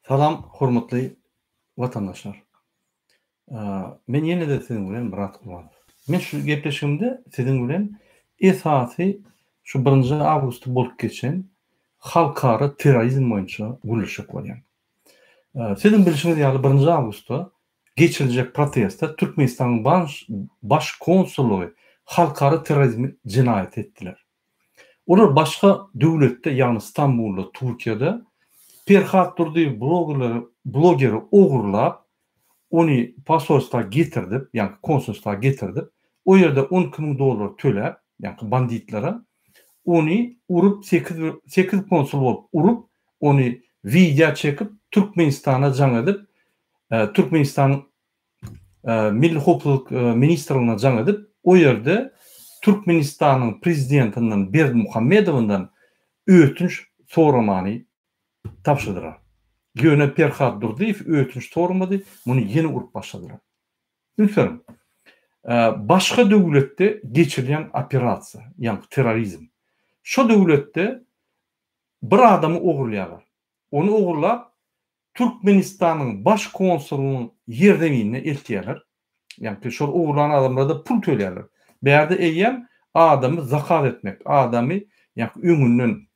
Salam hormatly watandaşlar. Men ýene-de siziň bilen Myrat Gurbanow. Men şu gepleşigimde siziň bilen esasy şu birinji awgustda bolup geçen halkara terrorizm boýunça gürleşjek bolýan. Siziň bilşiňiz ýaly birinji awgustda geçiriljek protestde Türkmenistanyň baş konsullygy halkara terrorizmi jenaýaty etdiler. Olar başga döwletde, ýagny Stambulda, Türkiýede Perhat Durdyýew blogerleri, blogeri ogurlap, ony posolstwa getirdip, ýagny konsulstwa getirdip, o ýerde 12 müň dollar töläp, ýagny banditlere, ony urup, sekiz, sekiz konsul bolup urup, ony wideo çekip, Türkmenistana jaň edip, Türkmenistanyň Milli howpsuzlyk ministrligine jaň edip, o ýerde Türkmenistanyň prezidentinden Berdimuhamedowyndan ötünç soramany tabşyrdylar. Ýöne Perhat Durdyýew ötünç soramady, muny ýene urup başladylar. Üns beriň, başga döwletde geçirilýän operasiýa, ýagny terrorizm. Şo döwletde bir adamy ogurlaýarlar. Ony ogurlap, Türkmenistanyň Baş konsulynyň ýerzeminine eltýärler. Ýagny şol ogurlan adamlara-da pul töleýärler. Bärde eýýäm adamy zakaz etmek, adamy ýagny öňünden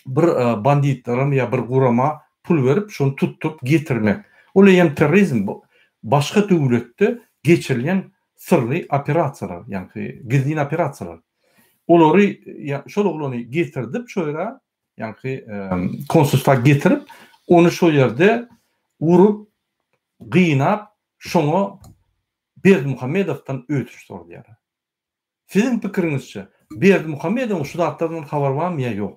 bir banditlerem ýa bir gurama pul berip şony tutduryp getirmek. Ol eýýäm terrorizm bu. Başga döwletde geçirilýän syrly operasiýalar, ýagny gizlin operasiýalar. Olary şol oglany getirdip şo ýere Ýaňky konsulstwa getirip, ony şo ýerde urup, gynap, şoňa Berdimuhamedowdan ötünç soradýarlar. Siziň pikiriňizçe, Berdimuhamedowyň şu zatlardan habary barmy ýa ýok?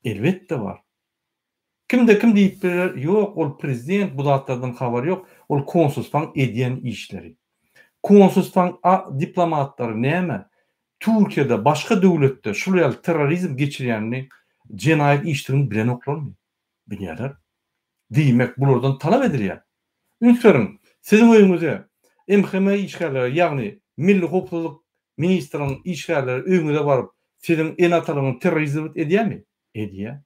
Elbetde bar. Kimde-kim diýip biler, ýok, ol prezident, bu zatlardan habary ýok, ol konsulstwaň edýän işleri. Konsulstwaň diplomatlary näme, Türkiýede başga döwletde şul ýaly terrorizm geçirýänini jenaýat işdigini bilenoklarmy? Bilýärler. Diýmek bulardan talap edilýär. Üns beriň, siziň öýüňize MHM işgärleri ýagny Milli howpsuzlyk ministriniň işgärleri öýüňize baryp siziň ene-atalaryňyzy terrorizirwit edýärmi? Edýär.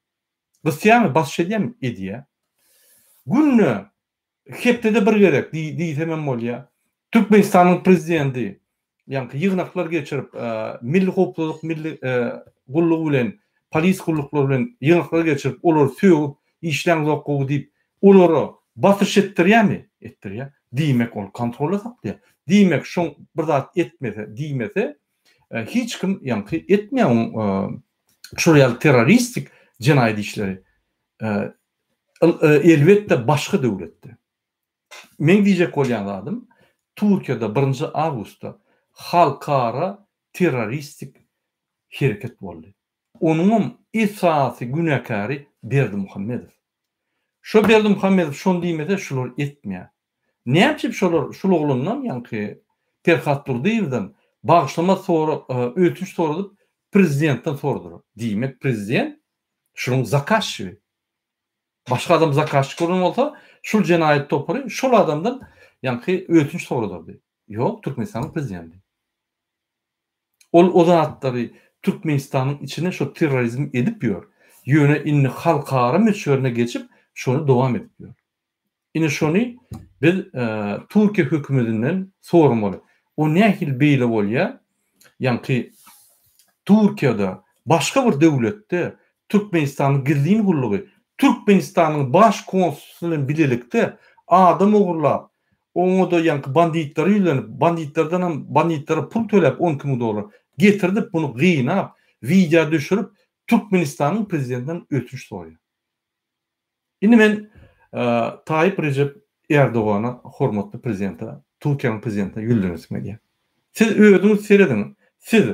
Gysýarmy, basyş edýärmi? Edýär. Günde Hepdede bir gezek diýsemem bolýar. Türkmenistanyň prezidenti ýaňky ýygnaklar geçirip, Milli howpsuzlyk milli gullugy bilen, polis gulluklary bilen ýygnaklar geçirip, olary sögüp, işläňzok gowy diýip, olara basyş etdirýärmi? Etdirýär. Diýmek, ol kontrolda saklaýar. Diýmek, şoň bir zat etmese, diýmese, hiç kim ýaňky etmeýär oň şol ýaly terroristik jenaýat işleri. Elbetde başga döwletde. Meň diýjek bolýan zadym, Türkiýede birinji awgustda halkara terroristik hereket boldy. Onuňam esasy günäkäri Berdimuhamedow. Şo Berdimuhamedow şony diýmese şular etmeýär. Näme üçin şolar şul oglandan ýaňky Perhat Durdyýewden bagyşlama sora ötünç soradyp prezidentden soradylar. Diýmek prezident şunuň zakazçigi. Başga adam zakazçik bolan bolsa, şul jenaýat topary şol adamdan ýaňky ötünç soradardy. Ýok, Türkmenistanyň prezidenti. Ol o zatlary Türkmenistanyň içine şo terrorizm edip ýör. Ýöne indi halkara möçberine geçip, şony dowam edip ýör. Ine şony biz Türkiýe hökümetinden soramaly. O nähili beýle bolýar? Ýaňky Türkiýede başga bir döwletde Türkmenistanyň gizlin gullugy Türkmenistanyň baş konsulsy bilen bilelikde adam ogurlap, oňa-da ýaňky banditlere ýüzlenip, banditlerdenem banditlere pul töläp 12 müň dollar getirdip muny gynap, wideo düşürip Türkmenistanyň prezidentinden ötünç soraýar. Indi men Taýyp Rejep Erdogana, hormatly prezidente, Türkiýäniň prezidentine ýüzlenesim gelýär. Siz özüňiz serediň, siz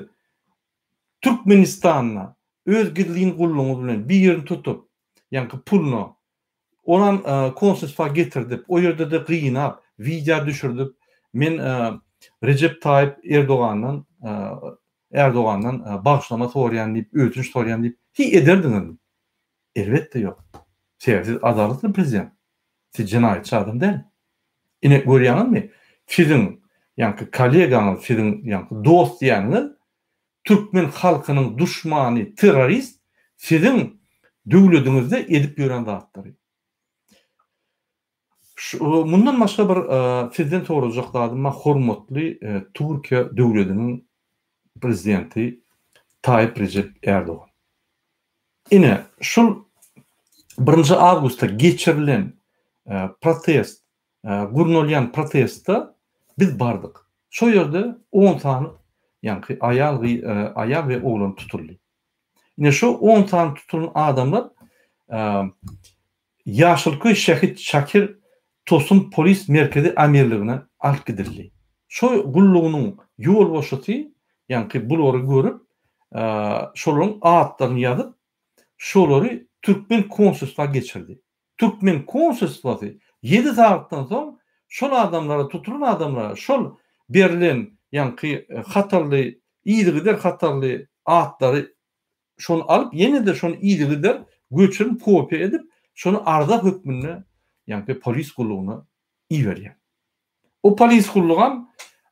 Türkmenistanda öz gizlin gullugyňyz bilen birini tutup, ýaňky puluna, onam konsulstwa getirdip, o ýerde-de gynap, wideo düşürdip, men Rejep Taýyp Erdogandan Erdogandan bagyşlama soraýan diýip, ötünç soraýan diýip, hiý ederdiňizmi? Elbetde ýok. Sebäbi siz adalatly prezident. Siz jenaýatçy adam däl. Ine görýäňizmi? Siziň ýaňky kollegaňyz, siziň ýaňky dost diýýäniňiz türkmen halkynyň duşmany, terrorist siziň döwlediňizde edip ýören zatlary. Mundan başga bir sizden sorajak zadym bar hormatly Türkiýe döwlediniň prezidenti Taýyp Rejep Erdogan. Ine şul birinji awgustda geçirilen protest gurnalýan protestde biz bardyk. Şo ýerde on sany ýaňky aýal aýal we oglan tutuldy. Ine şo on sany tutulan adamlar Ýaşylköý şehit Şakir Tosun polis merkezi amirligine alyp gidildi. Şo gullugynyň ýolbaşçysy ýaňky bulary görüp, şolaryň atlaryny ýazyp, şolary türkmen konsulstwa geçirdi. Türkmen konsulstwasy ýedi sagatdan soň şol adamlara, tutulan adamlara şol berlen ýaňky hatarly, yzygider hatarly atlary şony alyp ýene-de şony yzygider göçürim kopiýa edip şony arza hökmünde ýaňky polis gullugyna iberýär. O polis gullugam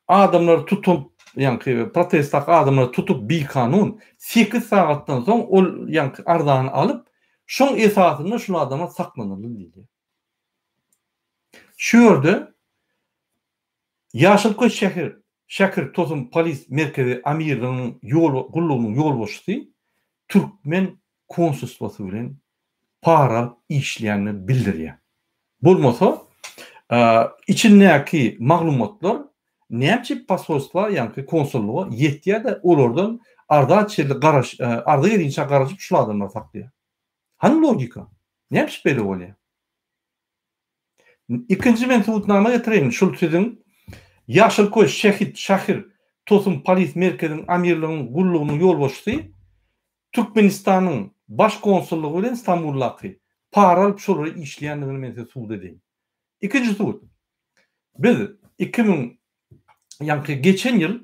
adamlary tutup ýaňky protestdaky adamlary tutup bikanun sekiz sagatdan soň ol ýaňky arzany alyp şoň esasynda şul adamlar saklanyldy diýilýär. Şu ýerde Ýaşylköý şäher Şäkir Tosun polis merkezi amirliginiň ýol gullugynyň ýolbaşçysy türkmen konsulstwasy bilen para alyp işleýänini bildirýär. Bolmasa, içindäki maglumatlar näçe posolstwa, ýaňky konsullyga ýetýär-de, olardan arza çenli garaş, arza gelinçä garaşyp şul adamlary saklaýar. Hany logika? Näme üçin beýle bolýar? Ikinji men subutnama getireýin, şul siziň Ýaşylköý şehit şahyr Tosun polis merkeziniň amirliginiň gullugynyň ýolbaşçysy Türkmenistanyň baş konsullygy bilen Stambuldaky para alyp şolara işleýändigini men size subut edeýin. Ikinji subut. Biz 2000 ýaňky geçen ýyl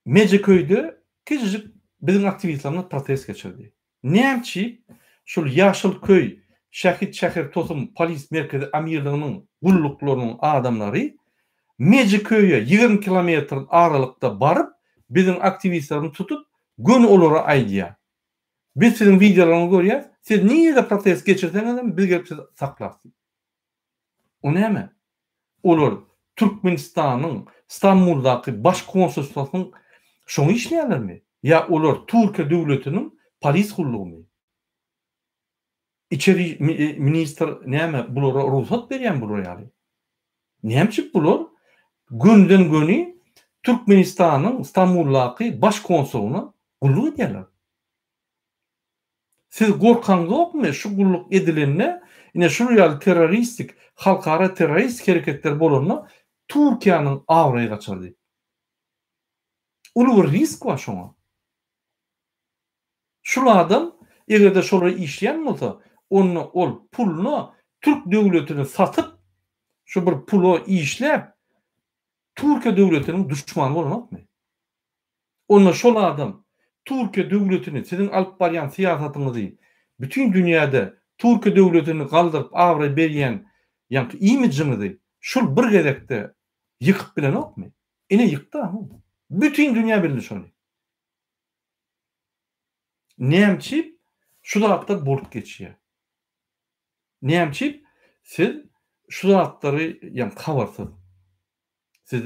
Mejeköýde kiçijik biziň aktiwistlerimiz protest geçirdi. Nämçi şul Ýaşylköý Şehit Şäher Tosun polis merkezi amirliginiň gulluklarynyň adamlary Mejiköýe 20 kilometr aralykda baryp biziň aktiwistlerimizi tutup göni olara aýdýar. Biz siziň wideolaryňyzy görýäs, siz nirede protest geçirseňizem biz gelip sizi saklarys diýip. O näme? Olar Türkmenistanyň Stambuldaky baş konsulstwasynyň şoňa işleýärlermi? Ýa olar Türkiýe döwletiniň polis gullugymy? Içeri ministr näme bulara rugsat berýärmi bular ýaly? Näme üçin bular gönüden-göni Türkmenistanyň Stambuldaky baş konsulyna gulluk edýärler? Siz gorkaňzokmy şu gulluk edilende ine şul ýaly terroristik halkara terroristik hereketler bolanda Türkiýäniň abraýy gaçar diýip. Uly bir risk bar şoňa. Şul adam egerde şolara işleýän bolsa onda ol puluna türk döwletini satyp şu bir pula işläp Türkiýe döwletiniň duşmany bolanokmy? Onda şol adam Türkiýe döwletini, siziň alyp barýan syýasatyňyzy, bütin dünýäde Türkiýe döwletini galdyryp abraý berýän ýaňky imijiňizi şul bir gezekde ýykyp bilenokmy? Ine ýykdy a. Bütin dünýä bildi şony. Nämçip şu zatlar bolup geçýär? Nämçip siz şu zatlary ýaňky habarsyz? Siz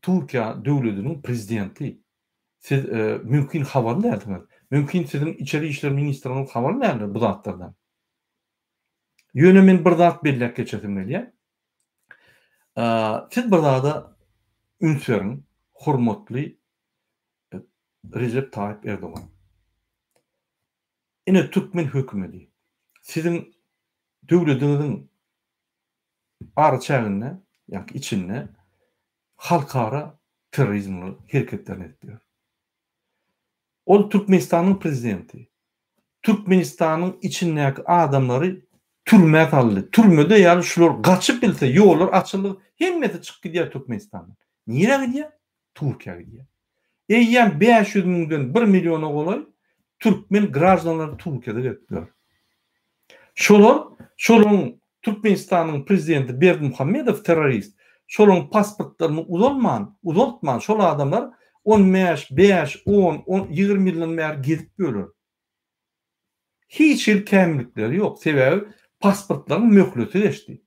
Türkiýe döwlediniň prezidenti. Siz mümkin habarly dälsiňiz. Mümkin siziň içeri işler ministriňiz habarly däldir bu zatlardan. Ýöne men bir zat belläp geçesim gelýär. Siz bir zada üns beriň, hormatly Rejep Taýyp Erdogan. Ine türkmen hökümeti siziň döwletiňiziň araçäginde, ýagny içinde halkara terrorizmli hereketlerini edip ýör. Ol Türkmenistanyň prezidenti. Türkmenistanyň içindäki adamlary türmä saldy. Türmede ýaly şular gaçyp bilse, ýollar açyldy, hemmesi çykyp gidýär Türkmenistandan. Nirä gidýär? Türkiýä gidýär. Eýýäm 500 müňden 1 milliona golaý türkmen graždanlary Türkiýede gezip ýör. Şolar, şolaryň Türkmenistanyň prezidenti Berdimuhamedow terrorist, şolaryň pasportlaryny uzalman, uzaltman şol adamlar on bäş, bäş, on, on, 20 ýyldan bäri gezip ýörler. Hiç hili kämillikleri ýok. Sebäbi Pasportlaryň möhleti geçdi.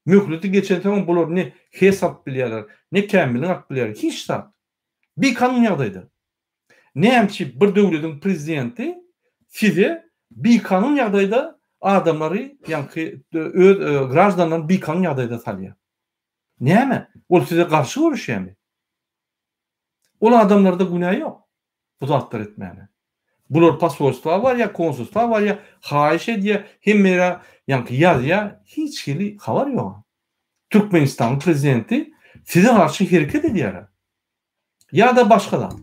Möhleti geçensoňam bular ne HES alyp bilýärler, ne kämillik alyp bilýärler, hiç zat. Bikanun ýagdaýda. Näme üçin bir döwlediň prezidenti size bikanun ýagdaýda adamlary, ýaňky öz graždanlaryny bikanun ýagdaýda salýar? Näme? Ol size garşy göreşýärmi? Ol adamlarda günä ýok bu zatlary etmäne. Bular posolstwa barýar, konsulstwa barýar, haýyş edýär, hemme ýere ýaňky ýazýar, hiç hili habar ýok. Türkmenistanyň prezidenti size garşy hereket edýär. Ýa-da başga zat.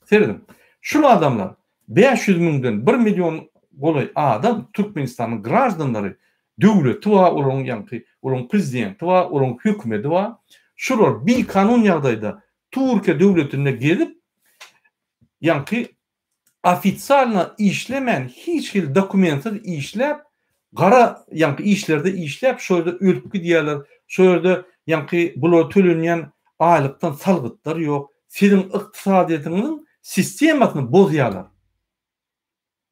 Serediň, şul adamlar 500 müňden 1 million golaý adam Türkmenistanyň graždanlary, döwleti bar, olaryň ýaňky, olaryň prezidenti bar, olaryň hökümeti bar. Şular bikanun ýagdaýda Türkiýe döwletinde gezip, ýaňky ofisialno işlemän, hiç hili dokumentsiz işläp, gara ýaňky işlerde işläp, şo ýerde ölüp gidýärler, şo ýerde ýaňky bulara tölenýän aýlykdan salgytlar ýok, siziň ykdysadyýetiňiziň sistemasyny bozýarlar.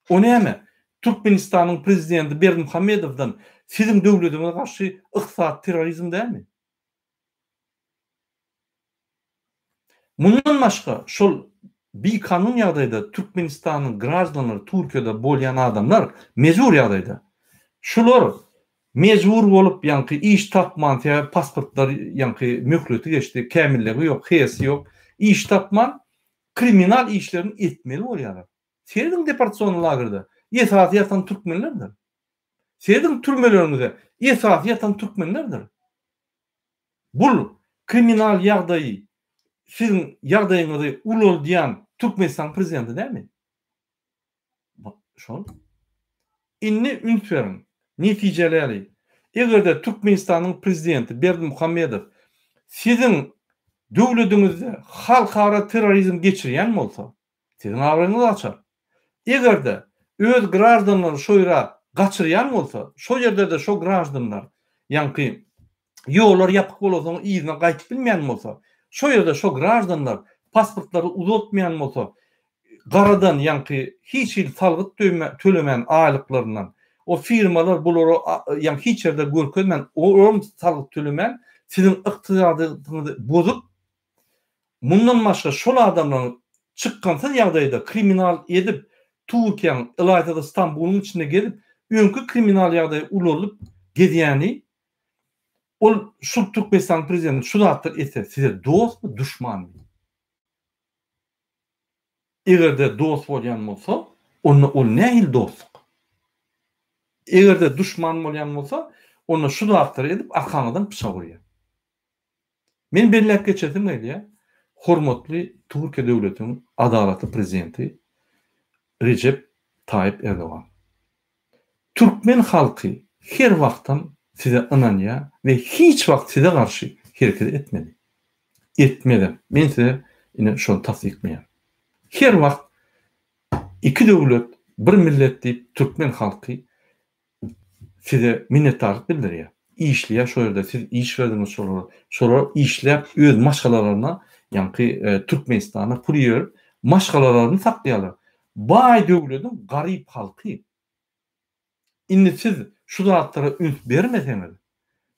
O näme? Türkmenistanyň prezidenti Berdimuhamedowdan siziň döwletiňize garşy ykdysady terrorizm dälmi? Mundan başga, şol bikanun ýagdaýda Türkmenistanyň graždanlary Türkiýede bolýan adamlar mejbur ýagdaýda. Şular mejbur bolup ýaňky iş tapman sebäbi pasportlary ýaňky möhleti geçdi, kämilligi ýok, HES-i ýok, iş tapman kriminal işlerini etmeli bolýarlar. Serediň deportasion lagerde esasy ýatan türkmenlerdir. Serediň türmeleriňize esasy ýatan türkmenlerdir. Bul kriminal ýagdaýy siziň ýagdaýyňyzy ulaldýan Türkmenistanyň prezidenti dälmi? Şol. Indi üns beriň. Netijeläli. Eger-de Türkmenistanyň prezidenti Berdimuhamedow siziň döwlediňizde halkara terrorizm geçirýän bolsa, Siziň abraýyňyz gaçar. Eger-de öz graždanlaryny şo ýere gaçyrýan bolsa, şo ýerde-de şo graždanlar, ýaňky ýollar ýapyk bolansoň yzyna gaýtyp bilmeýän bolsa, şo ýerde şo graždanlar pasportlary uzaltmaýan bolsa, garadan ýaňky hiç hili salgyt tölemän aýlyklaryndan, o firmalar bulara ýaňky hiç ýerde görkezmän, olaram salgyt tölemän, siziň ykdysadyýetiňizi bozup, Mundan başga şol adamlaryň çykgynsyz ýagdaýda kriminal edip Türkiýäň ylaýtada Stambulyň içinde gezip öňki kriminal ýagdaýy ulaldyp gezýäni ol şul Türkmenistanyň prezidenti şu zatlar etse size dostmy duşmanmy? Egerde dost bolýan bolsa onda ol nähili dostluk? Egerde duşman bolýan bolsa onda şu zatlary edip arkaňyzdan pyçak urýar. Men belläp geçesim gelýär, hormatly Türkiýe döwletiniň adalatly prezidenti Rejep Taýyp Erdogan. Türkmen halky her wagtam size ynanýar we hiç wagt size garşy hereket etmedi. Etmezem. Men size ine şony tassyklaýan. Her wagt iki döwlet, bir millet diýip türkmen halky size minnetdarlyk bildirýär. Işleýär şo ýerde siz iş berdiňiz şolara. Şolar işläp öz maşgalalaryna ýaňky Türkmenistana pul iberip maşgalalaryny saklaýarlar. Baý döwlediň garyp halky. Indi siz şu zatlara üns bermeseňiz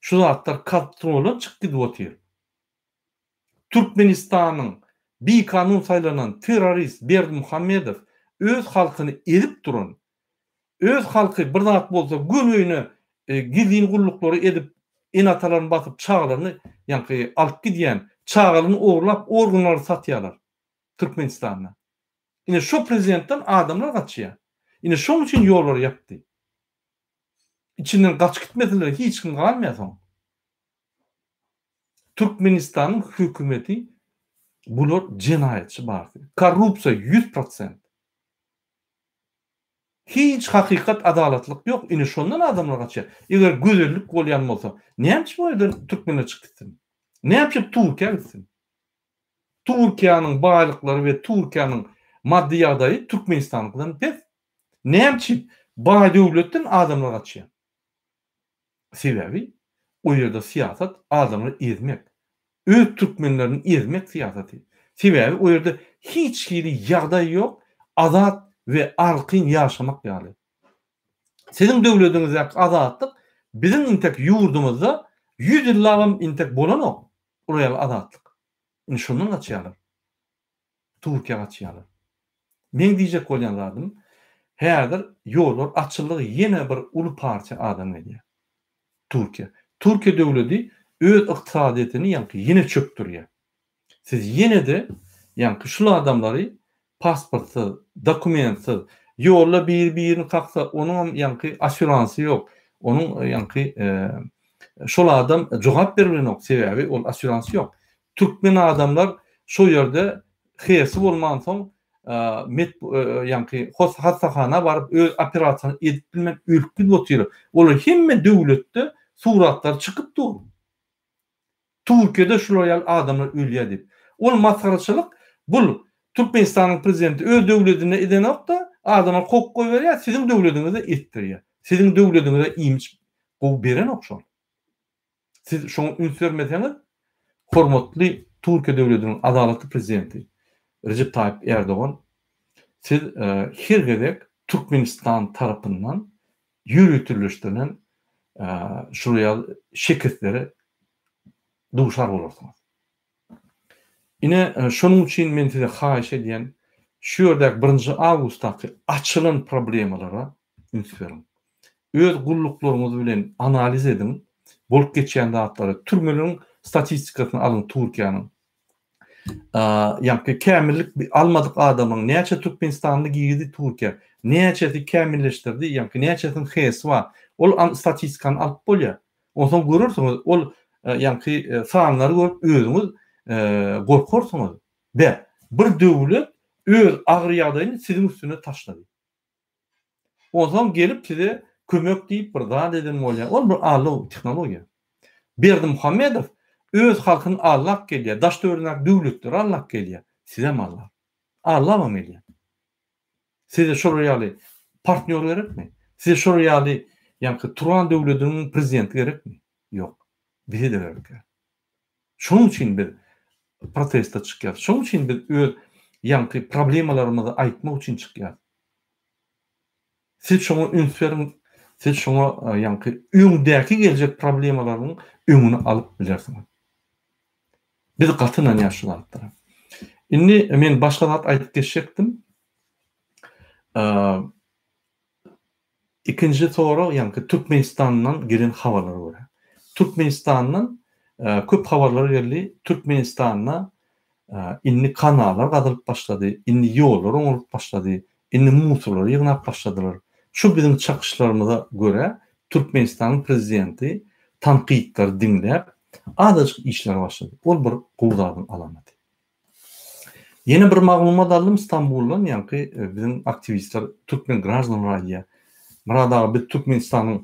şu zatlar kontroldan çykyp gidip otyr. Türkmenistanyň bikanun saýlanan terrorist Berdimuhamedow öz halkyny ezip duran, öz halky bir zat bolsa göni öýüne gizlin gulluklary edip ene-atalaryny basyp çagalaryny ýaňky alyp gidýän, çagalaryny ogurlap organlary satýarlar Türkmenistanda. Ine şo prezidentden adamlar gaçýar. Ine şoň üçin ýollary ýapdy. Içinden gaçyp gitmeseler hiç kim galmaýar soň. Türkmenistanyň hökümeti bular jenaýatçy barsy. Korrupsiýa 100%. Hiç hakykat adalatlyk ýok. Ine şondan adamlar gaçýar. Eger gözellik bolýan bolsa, näme üçin bu ýerden türkmenler çykyp gitsin? Näme üçin Türkiýä gitsin? Türkiýäniň baýlyklary we Türkiýäniň maddy ýagdaýy Türkmenistanyňkydan pes. Näme üçin baý döwletden adamlar gaçýar? Sebäbi o ýerde syýasat adamlary ezmek. Öz türkmenlerini ezmek syýasaty. Sebäbi o ýerde hiç hili ýagdaý ýok, azat we argyn ýaşamak ýaly. Siziň döwlediňizdäki azatlyk. Biziň intek ýurdumyzda 100 ýyllabam intek bolanok olar ýaly azatlyk. Indi şondan gaçýarlar. Türkiýä gaçýarlar. Meň diýjek bolýan zadym, häzir ýollar açyldygy ýene bir uly partiýa adam gelýär. Türkiýä. Türkiýe döwledi öz ykdysadyýetini ýaňky ýene çökdürýär. Siz ýene-de ýaňky şul adamlary pasportsyz, dokumentsiz, ýolda biri birini kaksa onuňam ýaňky asýuransy ýok, onuň ýaňky şol adam jogap beribilenok sebäbi ol asýuransy ýok. Türkmen adamlar şo ýerde HES-i bolmansoň met ýaňky hassahana baryp öz operasiýasyny edip bilmän ölüp gidip otyr. Olar hemme döwletde suratlary çykyp dur. Türkiýede şular ýaly adamlar ölýär diýip. Ol masgaraçylyk bul Türkmenistanyň prezidenti öz döwledinde edenokda adamlar kowup goýberýär siziň döwlediňizde etdirýär. Siziň döwlediňize iýmiş gowy berenok şol. Siz şoňa üns bermeseňiz, hormatly Türkiýe döwletiniň adalatly prezidenti Rejep Taýyp Ärdogan, siz her gezek Türkmenistan tarapyndan ýöriteleşdirilen şular ýaly şekeslere duşar bolarsyňyz. Ine, şonuň üçin men size haýyş edýän, şu ýerdäki birinji awgustdaky açylan problemalara üns beriň. Öz gulluklaryňyz bilen analiz ediň, bolup geçýän zatlary, türmeleriň statistikasyny alyň Türkiýäniň. Ýaňky kämillik almadyk adamyň näçe türkmenistanly girdi Türkiýä, näçesi kämilleşdirdi, ýaňky näçesiniň HS bar, ol statistikany alyp bolýar. Onsoň görersiňiz, ol ýaňky sanlary görüp özüňiz gorkarsyňyz. Be, bir döwlet öz agyr ýagdaýyny siziň üstüne taşlady. Onsoň gelip size kömek diýip bir zat eden bolýar. Ol bir aldaw tehnologiýa. Berdimuhamedow öz halkyny aldap gelýär, daş-töweregindäki döwletleri aldap gelýär, sizem aldar. Aldabam gelýär. Size şolar ýaly partnýor gerekmi? Size şolar ýaly ýaňky Turan döwlediniň prezidenti gerekmi? Ýok. Bize-de gerek däl. Şonuň üçin biz proteste çykýarys. Şonuň üçin biz öz ýaňky problemalarymyzy aýtmak üçin çykýarys. Siz şoňa üns beriň, siz şoňa ýaňky öňdäki geljek problemalaryň öňüni alyp bilersiňiz. Biz gaty ynanýarys şu zatlara. Indi men başga zat aýdyp geçjekdim. Ikinji sorag ýaňky Türkmenistandan gelen habarlara görä. Türkmenistandan köp habarlar geldi. Türkmenistanda indi kanallar gazylyp başlady, indi ýollar oňalyp başlady, indi musurlary ýygnap başladylar. Şu biziň çakyşlarymyza görä Türkmenistanyň prezidenti tankytlary diňläp, azajyk işlere başlady. Ol bir gowy zadyň alamaty. Ýene bir maglumat aldym Stambuldan, ýaňky biziň aktiwistler, türkmen graždanlary aýdýar. Myrat aga biz Türkmenistanyň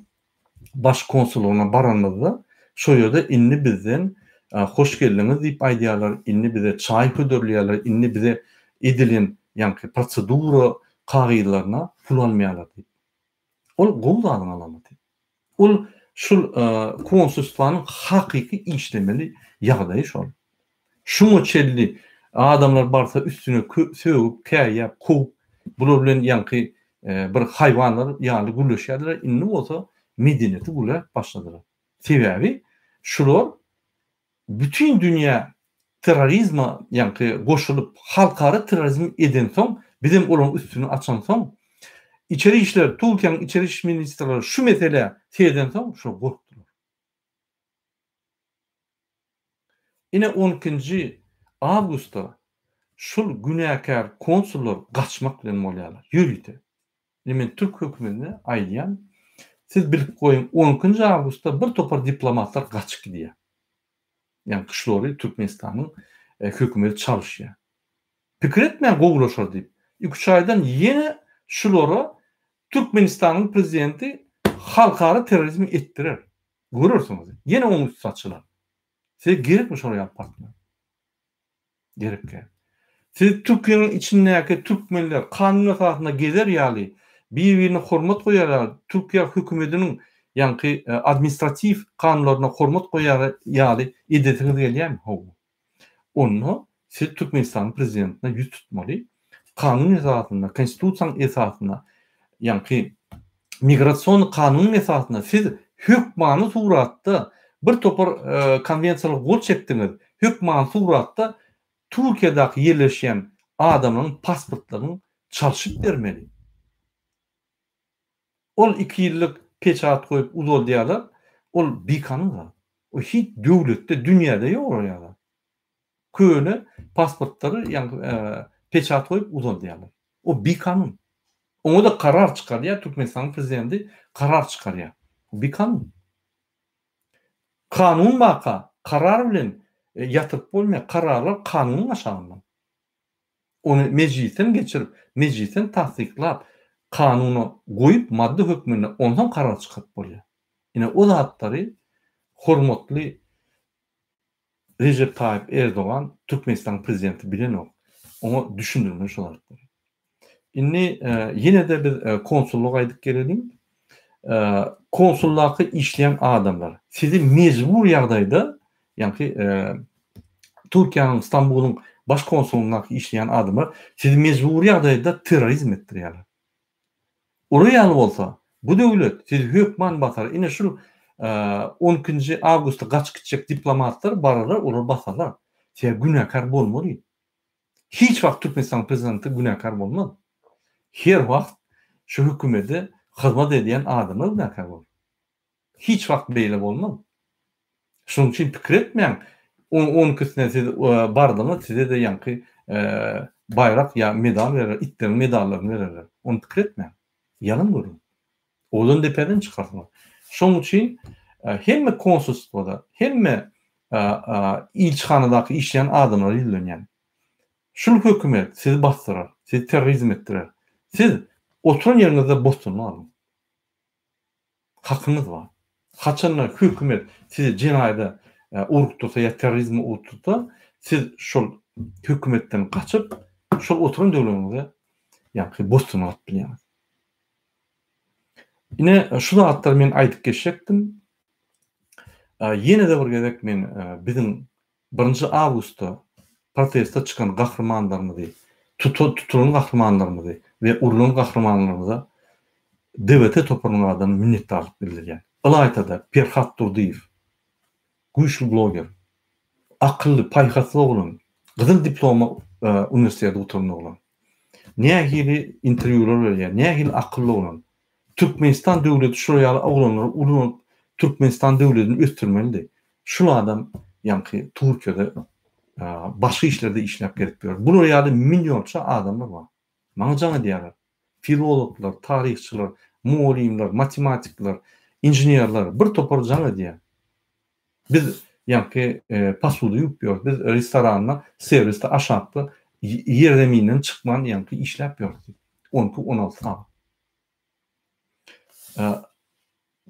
baş konsullygyna baranymyzda, şo ýerde indi bizden hoş geldiňiz diýip aýdýarlar, indi bize çaý hödürleýärler, indi bize edilen ýaňky prosedura kagyzlaryna pul almaýarlar diýip. Ol gowy zadyň alamaty. Ol şul konsulstwanyň hakyky işlemeli ýagdaýy şol. Şuňa çenli adamlar barsa üstüne sögüp, käýäp, kowup, bular bilen ýaňky bir haýwanlar ýaly gürleşýärdiler, indi bolsa medeniýeti gürläp başladylar. Sebäbi şular Bütin dünýä terrorizma ýaňky goşulyp halkara terrorizm edensoň bizem olaryň üstüni açansoň içeri işler Türkiýäniň içeri iş ministrleri şu meselä seredensoň şular gorkdular. Ine on ikinji awgustda şul günäkär konsullar gaçmak bilen bolýarlar ýörite. Ine men türk hökümetine aýdýan, siz bilip goýuň, on ikinji awgustda bir topar diplomatlar gaçyp gidýär. Ýagny şulary Türkmenistanyň hökümeti çalyşýar. Pikir etmäň gowulaşar diýip. Iki-üç aýdan ýene şulara Türkmenistanyň prezidenti halkara terrorizmi etdirer. Görersiňiz. Ýene onuň üsti açylar. Size gerekmi şolar ýaly partnýor? Gerekýär. Siz Türkiýäniň içindäki türkmenler kanun esasynda gezer ýaly, bir-birine hormat goýar ýaly, Türkiýe hökümediniň ýaňky administratiw kanunlaryna hormat goýar ýaly edesiňiz gelýärmi? Hawa. Onda siz Türkmenistanyň prezidentine ýüz tutmaly. Kanun esasynda, konstitusiýanyň esasynda, ýaňky migrasion kanunyň esasynda siz. Hökmany suratda bir topar konwensiýalara gol çekdiňiz. Hökmany suratda Türkiýedäki ýerleşýän adamlaryň pasportlaryny çalşyp bermeli. Ol iki ýyllyk peçat goýup uzaldýarlar, ol bikanun zat. O hiç döwletde, dünýäde ýok olar ýaly zat. Köne pasportlary ýaňky peçat goýup uzaldýarlar. O bikanun. Oňa-da karar çykarýar, Türkmenistanyň prezidenti karar çykarýar. O bikanun. Kanun barka karar bilen ýatyryp bolmaýar. Kararlar kanunyň aşagynda. Ony mejlisden geçirip, mejlisden tassyklap, kanuna goýup madda hökmünde onsoň karar çykaryp bolýar. Ine o zatlary hormatly Rejep Taýyp Erdogan Türkmenistanyň prezidenti bilenok. Oňa düşündirmeli şo zatlary. Indi ýene-de biz konsullyga gaýdyp geleliň. Konsuldaky işleýän adamlar sizi mejbur ýagdaýda, ýagny Türkiýäniň Stambulyň baş konsulyndaky işleýän adamlar sizi mejbury ýagdaýda terrorizm etdirýärler. Olar ýaly bolsa, bu döwlet sizi hökman basar. Ine şul on ikinji awgustda gaçyp gitjek diplomatlar bararlar, olar basarlar. Sebäbi günäkär bolmaly. Hiç wagt Türkmenistanyň prezidenti günäkär bolmaz. Her wagt şu hökümede hyzmat edýän adamlar günäkär bolar. Hiç wagt beýle bolmaz. Şonuň üçin pikir etmäň, on ikisine siz bardyňyz, size-de ýaňky baýrak ýa medal berer, itleriň medallaryny bererler. Ony pikir etmäň. Ýalan gürrüň. Owdan depeden çykarsyňyz. Şonuň üçin hemme konsulstwoda, hemme ilçihanadaky işleýän adamlara ýüzlenýän. Şul hökümet sizi basdyrar, sizi terrorizm etdirer. Siz oturan ýeriňizde bosgunlyk alyň. Hakyňyz bar. Haçanda hökümet sizi jenaýada ugrukdyrsa ýa terrorizme ugrukdyrsa, siz şol hökümetden gaçyp, şol oturan döwletiňize ýaňky bosgunlyk alyp bilýäňiz. Ine, şu zatlary men aýdyp geçjekdim. Ýene-de bir gezek men biziň Birinji awgustda proteste çykan gahrymanlarymyzy, tutulan gahrymanlarymyzy we urlan gahrymanlarymyza DWT toparynyň adyndan minnetdarlyk bildirýän. Ylaýta-da Perhat Durdyýew, güýçli bloger, akylly, paýhasly oglan, gyzyl diploma uniwersiteti gutaran oglan. Nähili interwýular berýär, nähili akylly oglan. Türkmenistan döwleti şular ýaly oglanlary ulanyp Türkmenistan döwletini ösdürmelidi. Şul adam ýaňky Türkiýede başga işlerde işläp gezip ýör. Bular ýaly millionça adamlar bar. Maňa jaň edýärler. Filologlar, taryhçylar, mugallymlar, matematikler, inženerler bir topar jaň edýär. Biz ýaňky posuda ýuwup ýörüs. Biz restoranda, serwisde aşakda ýerzeminden çykman ýaňky işläp ýörüs diýip. On iki, 16 sagat.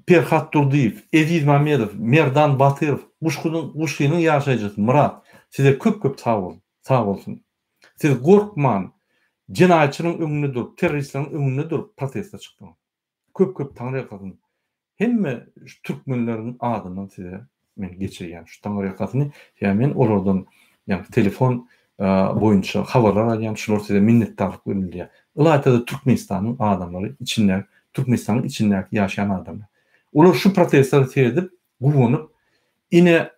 Perhat Durdyýew, Eziz Mamedow, Merdan Batyrow, Guşgunyň Guşgynyň ýaşaýjysy Myrat, size köp köp sag bol, sag bolsun. Siz gorkman, jenaýatçylaryň öňünde durup, terroristleriň öňünde durup proteste çykdyňyz. Köp köp taňryýalkasyn. Hemme şu türkmenleriň adyndan size men geçirýän şu taňryýalkasyny. Sebäbi men olardan ýagny telefon boýunça habarlar alýan, şular size minnetdarlyk bildirýär. Ylaýta-da Türkmenistanyň adamlary içinde, Türkmenistanyň içindäki ýaşaýan adamlar. Olar şu protestlere seredip, guwanyp, ine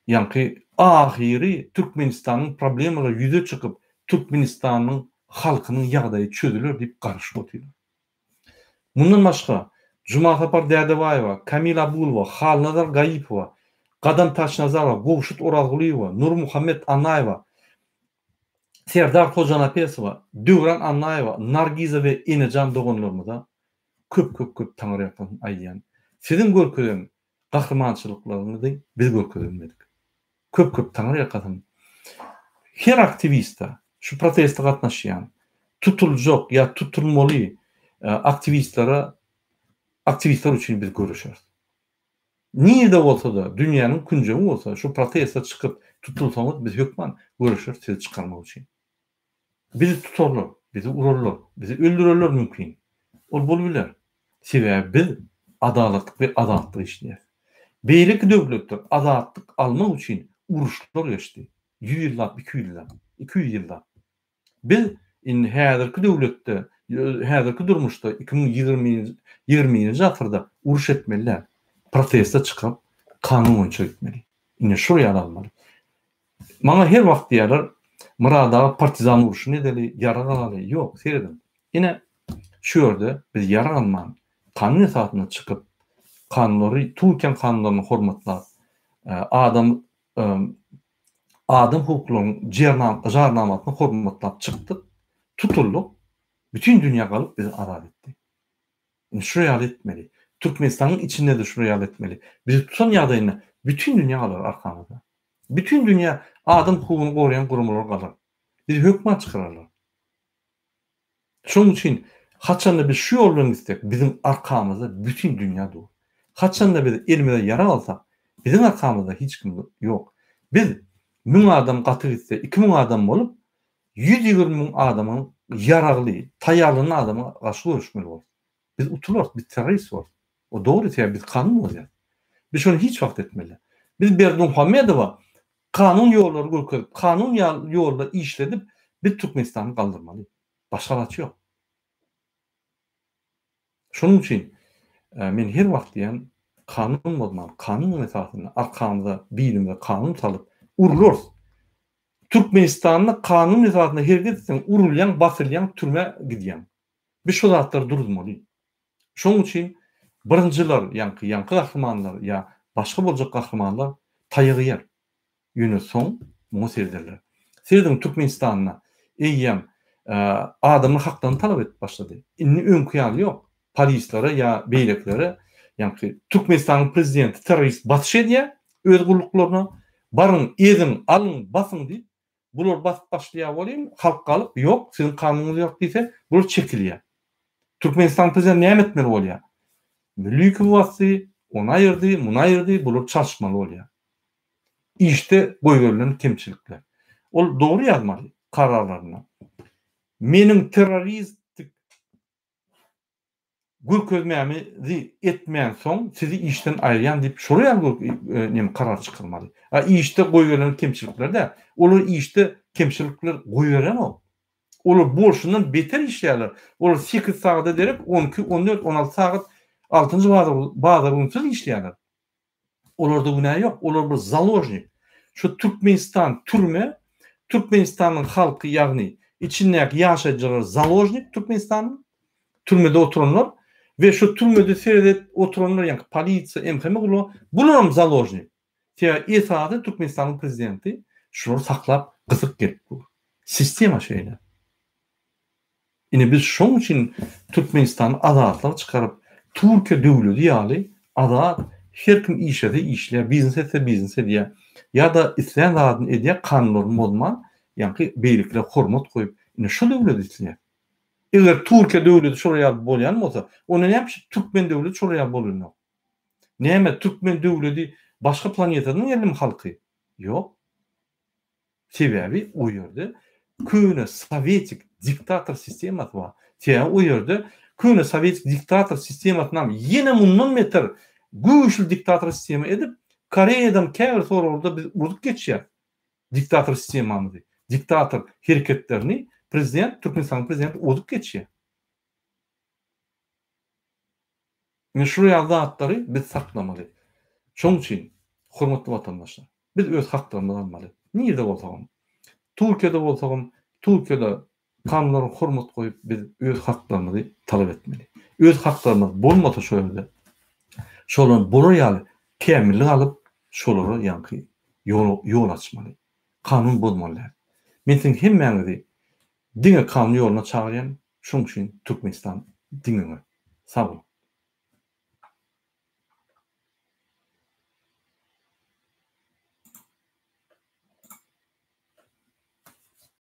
ýaňky ahyry Türkmenistanyň problemalary ýüze çykyp, Türkmenistanyň halkynyň ýagdaýy çözüler diýip garaşyp otyrlar. Mundan başga, Jumasapar Dädebaýewa, Kamila Abulowa, Halnazar Gaýypowa, Gadam Taçnazarowa, Gowşut Orazgulyýewa, Nurmuhammet Annaýewa, Serdar Hojanapesowa, Döwran Annaýewa, Nargiza we Enejan doganlarymyza köp-köp-köp taňryýalkasyn aýdýan. Siziň görkezen gahrymançylyklaryňyzy biz görkezenmedik. Köp köp taňry ýalkasyn. Her aktiwiste, şu proteste gatnaşýan, tutuljak ýa tutulmaly aktiwistlere aktiwistler üçin biz göreşeris. Nirde bolsa-da, dünýäniň künjegi bolsa, şu proteste çykyp tutulsaňyz biz hökman göreşeris sizi çykarmak üçin. Bizi tutarlar, bizi urarlar, bizi öldürerler mümkin. Ol bolup biler. Sebäbi biz adalatlyk we azatlyk işleýäris. Beýleki döwletler azatlyk almak üçin uruşlar geçdi. Ýüz ýyllap, 200 ýyllap, 200 ýyllap. Biz indi häzirki döwletde, häzirki durmuşda 2020-nji asyrda uruş etmeli däl. proteste çykyp, kanun boýunça gitmeli. Ine şol ýaly almaly. Maňa her wagt diýýärler, Myrat aga partizan urşuny edeli, ýarag alaly. Ýok, serediň. Ine şu ýerde biz ýarag alman, kanun esasynda çykyp, kanunlary, Türkiýäň kanunlaryny hormatlap, adam adam hukuklarynyň jarnamasyny hormatlap çykdyk, tutuldyk, bütin dünýä galyp bizi azat etdi. Indi şular ýaly etmeli. Türkmenistanyň içinde-de şular ýaly etmeli. Bizi tutan ýagdaýynda bütin dünýä galar arkamyzda. Bütin dünýä adam hukugyny goraýan guramalar galar. Bizi hökman çykararlar. Şonuň üçin haçanda biz şu ýol bilen gitsek, biziň arkamyzda bütin dünýä dur. Haçanda biz elimize ýarag alsak, biziň arkamyzda hiç kim ýok. Biz müň adam gaty gitse, 2000 adam bolup, 120 müň adamyň ýaragly, taýýarlanan adama garşy göreşmeli bolarys. Biz utularys, biz terrorist bolarys. O dogry, sebäbi biz kanun bozýarys. Biz şony hiç wagt etmeli. Biz Berdimuhamedowa Kanun ýollary görkezip, kanun ýolda işledip, biz Türkmenistany galdyrmaly. Başga alaç ýok. Şonuň üçin men her wagt diýýän, kanun bozman, kanunyň esasynda arkamyza, bilimize kanun salyp, urlarys. Türkmenistanda kanun esasynda hereket etseň, urulýaň, basylýaň, türmä gidýäň. Biz şu zatlary duruzmaly. Şonuň üçin birinjiler, ýaňky ýaňky gahrymanlar ýa başga boljak gahrymanlar taýak iýer. Ýöne soň muňa serederler. Serediň Türkmenistanda eýýäm adamlar haklaryny talap edip başlady. Indi öňki ýaly ýok. Polislere ýa beýlekilere ýaňky Türkmenistanyň prezidenti terrorist basyş edýär öz gulluklaryna. Baryň, eziň, alyň, basyň diýip Bular basyp başlaýar welin, halk galyp, ýok, siziň kanunyňyz ýok diýse, bular çekilýär. Türkmenistanyň prezidenti näme etmeli bolýar? Mülikowy basdy, ony aýyrdy, muny aýyrdy, bular çalyşmaly bolýar. Işde goýberilen kemçilikler. Ol dogry ýazmaly kararlarynda. Meniň terroristik görkezmämizi etmänsoň sizi işden aýyrýan diýip şolar ýaly neme karar çykarmaly. A işde goýberilen kemçilikler däl. Olar işde kemçilikler goýberenok. Olar bolşundan beter işleýärler. Olar 8 sagada derek 12, 14, 16 sagat altynjy bazar bazar günsüz işleýärler. Olarda günä ýok, olar bir založnik. Şu Türkmenistan türme, Türkmenistanyň halky ýagny içindäki ýaşaýjylar založnik Türkmenistanyň, türmede oturanlar we şu türmede seredip oturanlar ýagny polisiýa, MHM gullugy bularam založnik. Sebäbi esasy Türkmenistanyň prezidenti şulary saklap gysyp gelip dur. Sistema şeýle. Ine biz şoň üçin Türkmenistany azatlyga çykaryp, Türkiýe döwledi ýaly azat, her kim işlese işleýär, biznes etse biznes edýär, ýa-da islän zadyny edýär, kanunlaryny bozman, ýaňky beýlekilere hormat goýup, ine şu döwledi isleýär. Eger Türkiýe döwledi şolar ýaly bolýan bolsa, onda näme üçin türkmen döwleti şolar ýaly bolanok? Näme türkmen döwledi başga planetadan geldimi halky? Ýok. Sebäbi o ýerde köne sowetik diktator sistemasy bar. Sebäbi o ýerde köne sowetik diktator sistemasynam ýene mundan beter güýçli diktator sistema edip, Koreýadan käbir soraglarda biz urup geçýäs diktator sistemamyzy, diktator hereketlerini prezident, Türkmenistanyň prezidenti ozup geçýär. Ine şular ýaly zatlary biz saklamaly. Şonuň üçin, hormatly watandaşlar, biz öz haklarymyzy almaly. Nirde bolsagam, Türkiýede bolsagam, Türkiýede kanunlara hormat goýup biz öz haklarymyzy talap etmeli. Öz haklarymyz bolmasa şo ýerde, şolar bolar ýaly kämillik alyp, şolara ýaňky ýol ýol açmaly. Kanun bozmaly däl. Men siziň hemmäňizi Diňe kanun ýoluna çagyrýan şoň üçin Türkmenistan diňe öňe. Sag boluň.